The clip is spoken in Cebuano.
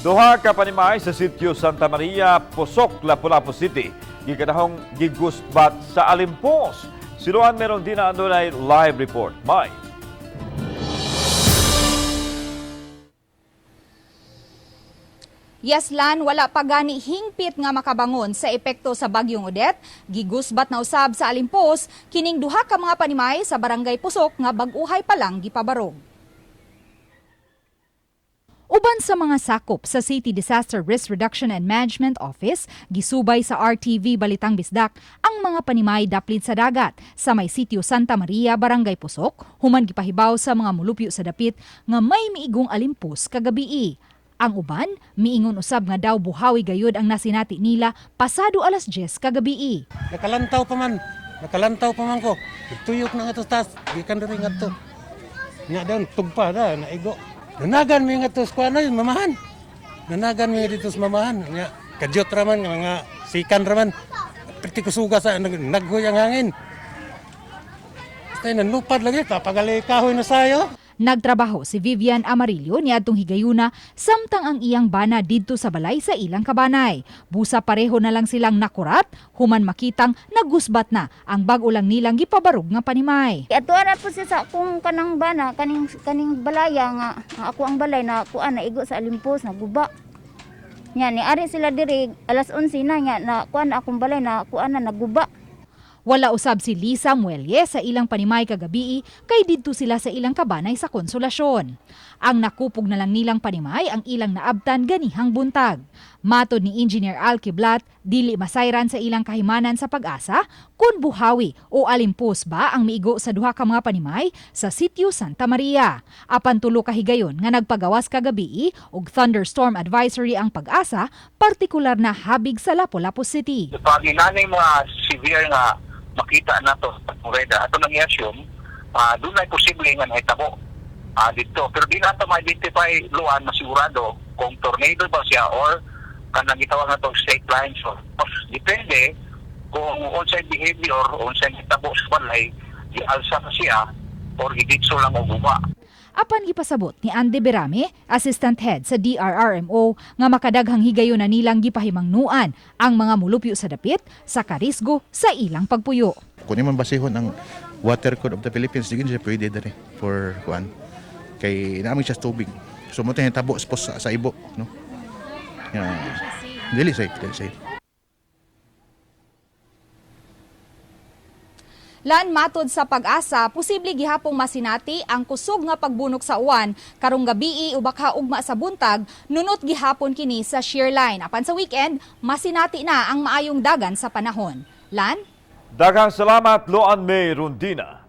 Duha ka panimay sa sitio Santa Maria, Pusok, Lapu-Lapu City. Gikanahong gigusbat sa alimpos. Si Luan Merondina adunay live report. May. Yes, Lan, wala pa gani hingpit nga makabangon sa epekto sa bagyong Odette. Gigusbat na usab sa alimpos kining duha ka mga panimay sa barangay Pusok nga bag-uhay pa lang gipabarog. Uban sa mga sakop sa City Disaster Risk Reduction and Management Office, gisubay sa RTV Balitang Bisdak ang mga panimay daplin sa dagat sa may sitio Santa Maria, Barangay Pusok, human gipahibaw sa mga mulupyo sa dapit nga may miigong alimpos kagabii. Ang uban, miingon usab nga daw buhawi gayud ang nasinati nila pasado alas 10 kagabii. Nakalantaw pa man. Nakalantaw pa man ko. Tuyok na nga to taas. Gikan diri nga to. Nya daon tugpa da naigo. Nanagan mi nga to sa kuan ay, mamahan. Nanagan mi dito sa mamahan. Nya kadyot ra man nga mga sikan ra man. Perti kusuga sa naghoy ang hangin. Basta nanlupad lagi papagali kahoy na sayo. Nagtrabaho si Vivian Amarillo niadtong higayuna samtang ang iyang bana didto sa balay sa ilang kabanay. Busa pareho na lang silang nakurat, human makitang nagusbat na ang bag-o lang nilang gipabarog nga panimay. Ato ra po siya sa akong kanang bana, kaning kaning balaya nga nga ako ang balay na kuan na igo sa alimpos naguba. Nya ni ari sila diri alas 11 na nya na kuan na akong balay na kuan na naguba. Wala usab si Lisa Muelle sa ilang panimay kagabii kay didto sila sa ilang kabanay sa Konsolasyon. Ang nakupog na lang nilang panimay ang ilang naabtan ganihang buntag. Matod ni Engineer Al Kiblat, dili masayran sa ilang kahimanan sa pag-asa kung buhawi o alimpos ba ang miigo sa duha ka mga panimay sa sitio Santa Maria. Apan tulo ka higayon nga nagpagawas kagabii og thunderstorm advisory ang pag-asa, partikular na habig sa Lapu-Lapu City. Pag inanay mga severe nga makita nato sa Florida, ato nang i-assume, doon ay posible nga nahitabo dito. Pero di nato ma-identify luan masigurado kung tornado ba siya or kanang gitawag nato state lines. So, depende kung unsay behavior, unsay nahitabo sa balay, gialsa na siya or giditso lang og guba. Apan gipasabot ni Andy Berame, Assistant Head sa DRRMO, nga makadaghang higayon na nilang gipahimangnuan ang mga mulupyo sa dapit sa karisgo sa ilang pagpuyo. Kung man basihon ang Water Code of the Philippines, di gid siya pwede diri for kuan. Kay naamig siya sa tubig. So mo tabo sa ibo, no? Yeah. Dili safe, dili safe. Lan matod sa pag-asa, posible gihapong masinati ang kusog nga pagbunok sa uwan karong gabii o baka ugma sa buntag, nunot gihapon kini sa shear line. Apan sa weekend, masinati na ang maayong dagan sa panahon. Lan? Daghang salamat, Loan May Rondina.